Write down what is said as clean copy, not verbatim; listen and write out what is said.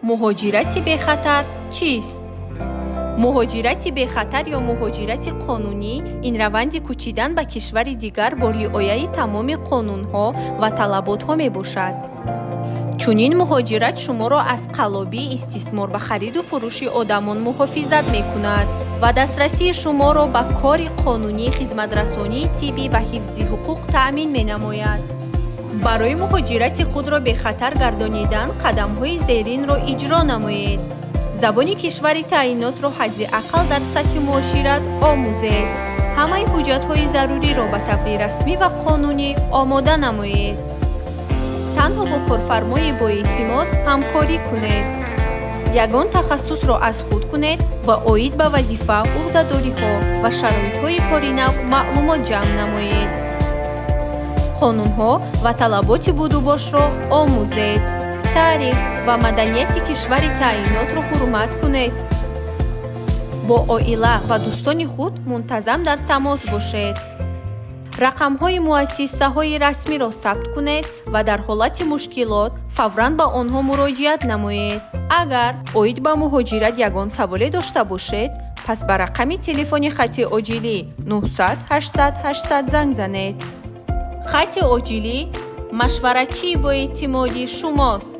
Муҳоҷирати бехатар чист? Муҳоҷирати бехатар ё муҳоҷирати қонунӣ ин раванди кӯчидан ба кишвари дигар бо риояи тамоми қонунҳо ва талаботҳо мебошад. Чунин муҳоҷират шуморо аз қаллобӣ, истисмор ва хариду фурӯши одамон муҳофизат мекунад ва дастрасии шуморо ба кори қонунӣ, хизматрасонии тиббӣ ва ҳифзи ҳуқуқ таъмин менамояд. Барои муҳоҷирати худро бехатар гардонидан қадамҳои зеринро иҷро намоед. Забони кишвари таъинотро ҳадди ақал дар сатҳи муошират омӯзед. Ҳамаи ҳуҷҷатҳои заруриро ба таври расмӣ ва қонунӣ омода намоед. Танҳо бо корфармои боэътимод ҳамкорӣ кунед. Ягон тахассусро аз худ кунед ва оид ба вазифа, ӯҳдадориҳо ва шароитҳои кори нав маълумот ҷамъ намоед. Қонунҳо ва талаботи будубошро омӯзед. Таърих ва маданияти кишвари таъинотро ҳурмат кунед. Бо оила ва дӯстони худ мунтазам дар тамос бошед. Рақамҳои муассисаҳои расмиро сабт кунед ва дар ҳолати мушкилот фавран ба онҳо муроҷиат намоед. Агар оид ба муҳоҷират ягон саволе дошта бошед, пас ба рақами телефони хати оҷилӣ 900 800 800 занг занед. Хати оҷилӣ машваратчии боэътимоди шумост.